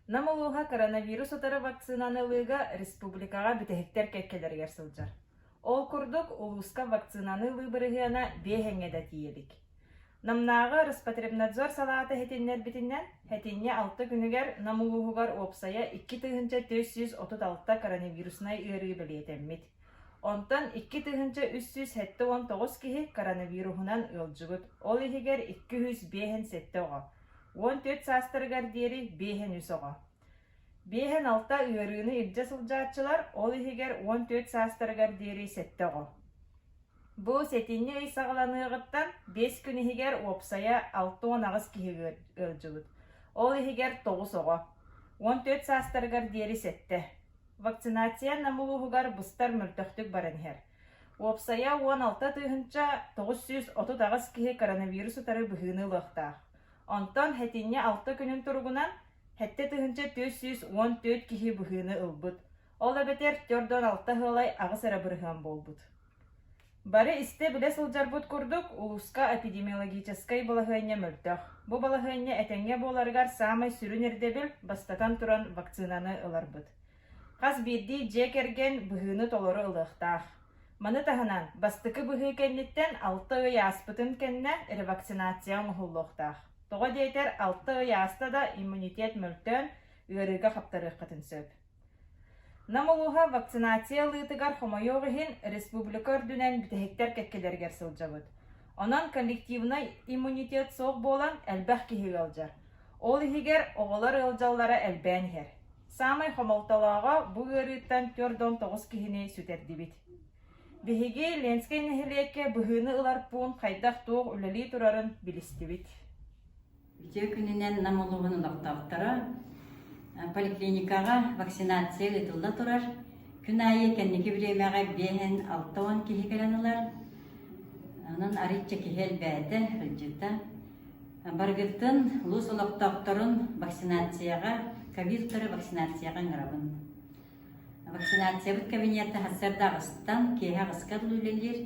Нам улууһа коронавирус утары вакцинаны ылыыга республикаҕа бүтэһиктэр кэккэлэригэр сылдьар. Ол курдук, улууска вакцинаны ылыы бырыһыана биэһэҥҥэ да тиийэ илик. Намнааҕы Роспотребнадзор салаата иһитиннэрбитинэн, сэтинньи алта күнүгэр Нам улууһугар уопсайа 2436 коронавируснай ыарыы бэлиэтэммит. Онтон 2379 киһи коронавируһунан ыалдьыбыт, ол иһигэр 257 оҕо. 14 саастарыгар диэри 53 оҕо. 56 ыарыыны илдьэ сылдьааччылар, ол иһигэр 14 саастарыгар диэри сэттэ оҕо. Бу сэтинньи ый саҕаланыаҕыттан биэс күн иһигэр уопсайа 68 киһи ыалдьыбыт, ол иһигэр тоҕус оҕо. 14 саастарыгар диэри сэттэ. Вакцинация Нам улууһугар быстар мөлтөхтүк баран иһэр. Уопсайа 16 938 киһи коронавирус утары быһыыны ылыахтаах. Онтон сэтинньи алта күнүн туругунан 7414 киһи быһыыны ылбыт. Ол эбэтэр 46 ыалай аҕыс эрэ бырыһыан буолбут. Бары истэ-билэ сылдьарбыт курдук, улууска эпидемиологическай балаһыанньа мөлтөх. Бу балаһыанньа этэҥҥэ буоларыгар саамай сүрүн ирдэбил, бастатан туран, вакцинаны ыларбыт. Хас биирдии дьиэ кэргэн быһыыны толору ылыахтаах. Маны таһынан, бастакы быһыы кэнниттэн алта ый ааспытын кэннэ ревакцинация оҥоһуллуохтаах. Тоҕо диэтэр, алта ый ааста да иммунитет мөлтөөн, ыарыыга хаптарыаххытын сөп. Нам улууһа вакцинация ылыытыгар хомойуох иһин, республика үрдүнэн бүтэһиктэр кэккэлэригэр сылдьабыт. Онон коллективнай иммунитет суох буолан, элбэх киһи ыалдьар. Ол иһигэр оҕолор ыалдьаллара элбээн иһэр. Саамай хомолтолооҕо, бу ыарыыттан 49 киһини сүтэрдибит. Биһиги Ленскэй нэһилиэккэ быһыыны ылар пуун хайдах-туох үлэлии турарын билистибит. Үтүө күнүнэн Нам улууһун олохтоохторо поликлиникаҕа вакцинация ыытылла турар. Күн аайы кэнники бириэмэҕэ биэһин 60 киһи кэлэн ылар. Онон арыычча киһи элбээтэ, сылдьыта. Барыгыттан улуус олохтоохторун вакцинацияҕа, ковид-тары вакцинацияҕа ыҥырабын. Вакцинациябыт кабинета сарсыарда аҕыстан киэһэ аҕыска дылы үлэлиир.